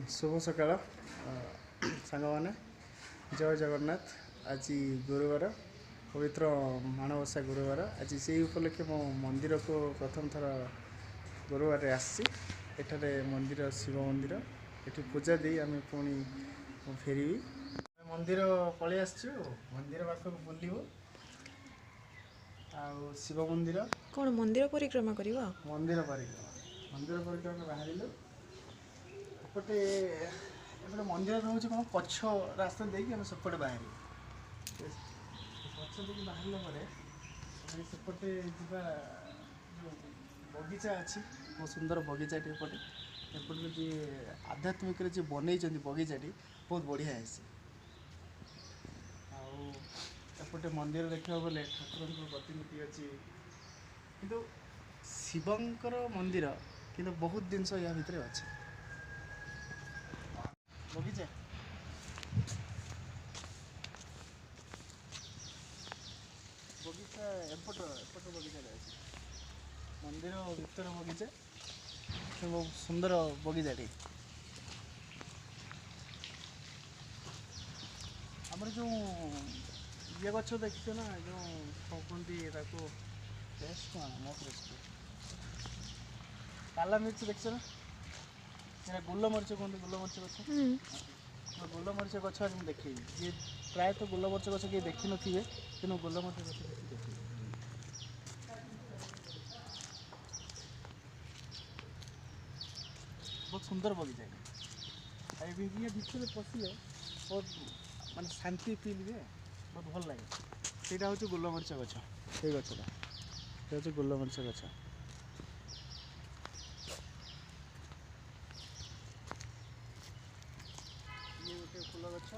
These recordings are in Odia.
ଶୁଭ ସକାଳ ସାଙ୍ଗମାନେ, ଜୟ ଜଗନ୍ନାଥ। ଆଜି ଗୁରୁବାର, ପବିତ୍ର ମାଣବସା ଗୁରୁବାର। ଆଜି ସେଇ ଉପଲକ୍ଷେ ମୁଁ ମନ୍ଦିରକୁ ପ୍ରଥମ ଥର ଗୁରୁବାରରେ ଆସିଛି। ଏଠାରେ ମନ୍ଦିର, ଶିବ ମନ୍ଦିର, ଏଠି ପୂଜା ଦେଇ ଆମେ ପୁଣି ଫେରିବି। ମନ୍ଦିର ପଳେଇ ଆସିଛୁ, ମନ୍ଦିର ପାଖକୁ ବୁଲିବୁ ଆଉ ଶିବ ମନ୍ଦିର। କ'ଣ ମନ୍ଦିର ପରିକ୍ରମା କରିବ? ମନ୍ଦିର ପରିକ୍ରମା, ମନ୍ଦିର ପରିକ୍ରମା ବାହାରିଲୁ। ଏପଟେ ଏପଟେ ମନ୍ଦିର ରହୁଛି କ'ଣ ପଛ ରାସ୍ତା ଦେଇକି ଆମେ ସେପଟେ ବାହାରିବୁ। ପଛ ଦେଇକି ବାହାରିଲା ପରେ ଆମେ ସେପଟେ ଯିବା, ଯେଉଁ ବଗିଚା ଅଛି, ବହୁତ ସୁନ୍ଦର ବଗିଚାଟି ଏପଟେ। ଏପଟରେ ଯିଏ ଆଧ୍ୟାତ୍ମିକରେ ଯିଏ ବନେଇଛନ୍ତି ବଗିଚାଟି ବହୁତ ବଢ଼ିଆ ହେଇଛି। ଆଉ ଏପଟେ ମନ୍ଦିର ଦେଖିବାକୁ ଗଲେ ଠାକୁରଙ୍କ ପ୍ରତିମୂର୍ତ୍ତି ଅଛି, କିନ୍ତୁ ଶିବଙ୍କର ମନ୍ଦିର, କିନ୍ତୁ ବହୁତ ଜିନିଷ ୟା ଭିତରେ ଅଛି। ବଗିଚା ବଗିଚା ଏପଟ ଏପଟ ବଗିଚାରେ ଅଛି, ମନ୍ଦିର ଭିତର ବଗିଚା, ବହୁତ ସୁନ୍ଦର ବଗିଚାଟି। ଆମର ଯେଉଁ ଇଏ ଗଛ ଦେଖିଛ ନା, ଯେଉଁ କ'ଣ କୁହନ୍ତି ତାକୁ, କ'ଣ ମୋ କାଲା ମିର୍ଚ ଦେଖିଛ ନା? ଏଇଟା ଗୋଲମରିଚ କୁହନ୍ତି, ଗୋଲମରିଚ ଗଛ। ଗୋଲମରିଚ ଗଛ ଆଜି ମୁଁ ଦେଖେଇବି। ଯିଏ ପ୍ରାୟତଃ ଗୋଲମରିଚ ଗଛ କେହି ଦେଖିନଥିବେ, କିନ୍ତୁ ଗୋଲମରିଚ ଗଛ ଦେଖି ଦେଖିବେ। ବହୁତ ସୁନ୍ଦର ବଗିଚା ଏଇଟା। ଆଉ ଇଏ ଭିତରେ ପଶିଲେ ବହୁତ ମାନେ ଶାନ୍ତି ଫିଲ୍ ହୁଏ, ବହୁତ ଭଲ ଲାଗେ। ସେଇଟା ହେଉଛି ଗୋଲମରିଚ ଗଛ, ସେଇ ଗଛଟା ସେଇଟା ହେଉଛି ଗୋଲମରିଚ ଗଛ। ଇଏ ଗୋଟେ ଫୁଲ ଗଛ।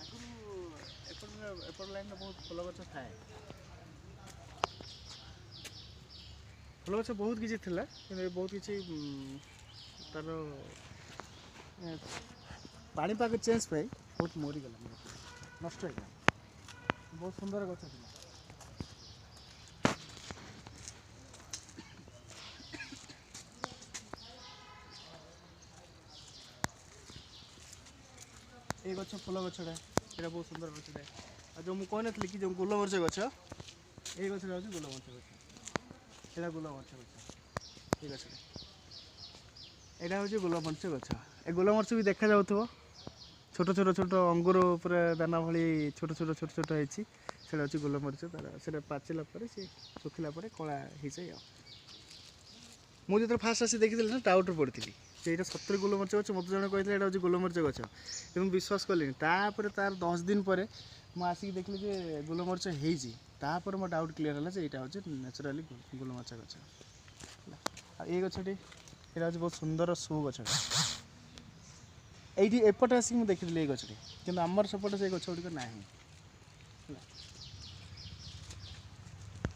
ଆଗରୁ ଏପଟ ଏପଟ ଲାଇନ୍ରେ ବହୁତ ଫୁଲ ଗଛ ଥାଏ, ଫୁଲ ଗଛ ବହୁତ କିଛି ଥିଲା, କିନ୍ତୁ ବହୁତ କିଛି ତାର ପାଣିପାଗ ଚେଞ୍ଜ ପାଇଁ ବହୁତ ମରିଗଲା, ନଷ୍ଟ ହେଇଗଲା। ବହୁତ ସୁନ୍ଦର ଗଛ ଥିଲା। ଏଇ ଗଛ ଫୁଲ ଗଛଟା, ଏଇଟା ବହୁତ ସୁନ୍ଦର ଗଛଟା। ଆଉ ଯେଉଁ ମୁଁ କହିନଥିଲି କି ଯେଉଁ ଗୋଲମରିଚ ଗଛ, ଏଇ ଗଛଟା ହେଉଛି ଗୋଲମରିଚ ଗଛ। ଏଇଟା ଗୋଲମରିଚ ଗଛ, ଏଇ ଗଛଟା, ଏଇଟା ହେଉଛି ଗୋଲମରିଚ ଗଛ। ଏ ଗୋଲମରିଚ ବି ଦେଖାଯାଉଥିବ, ଛୋଟ ଛୋଟ ଛୋଟ ଅଙ୍ଗୁର ପୁରା ଦାନା ଭଳି ଛୋଟ ଛୋଟ ଛୋଟ ଛୋଟ ହେଇଛି। ସେଇଟା ହେଉଛି ଗୋଲମରିଚ। ତାର ସେଇଟା ପାଚିଲା ପରେ, ସେ ଶୁଖିଲା ପରେ କଳା ହେଇଯାଏ। ଆଉ ମୁଁ ଯେତେବେଳେ ଫାଷ୍ଟ ଆସି ଦେଖିଥିଲି ନା, ଡାଉଟ୍ରେ ପଡ଼ିଥିଲି ଯେ ଏଇଟା ସତରେ ଗୋଲମରିଚ ଗଛ। ମୋତେ ଜଣେ କହିଥିଲେ ଏଇଟା ହେଉଛି ଗୋଲମରିଚ ଗଛ, କିନ୍ତୁ ମୁଁ ବିଶ୍ୱାସ କଲିନି। ତାପରେ ତାର 10 ଦିନ ପରେ ମୁଁ ଆସିକି ଦେଖିଲି ଯେ ଗୋଲମରିଚ ହେଇଛି। ତାପରେ ମୋ ଡାଉଟ୍ କ୍ଲିୟର୍ ହେଲା ଯେ ଏଇଟା ହେଉଛି ନ୍ୟାଚୁରାଲି ଗୋଲମରିଚ ଗଛ। ହେଲା। ଆଉ ଏଇ ଗଛଟି, ଏଇଟା ହେଉଛି ବହୁତ ସୁନ୍ଦର ସୋ ଗଛଟା। ଏଇଠି ଏପଟେ ଆସିକି ମୁଁ ଦେଖିଥିଲି ଏଇ ଗଛଟି, କିନ୍ତୁ ଆମର ସେପଟେ ସେଇ ଗଛ ଗୁଡ଼ିକ ନାହିଁ।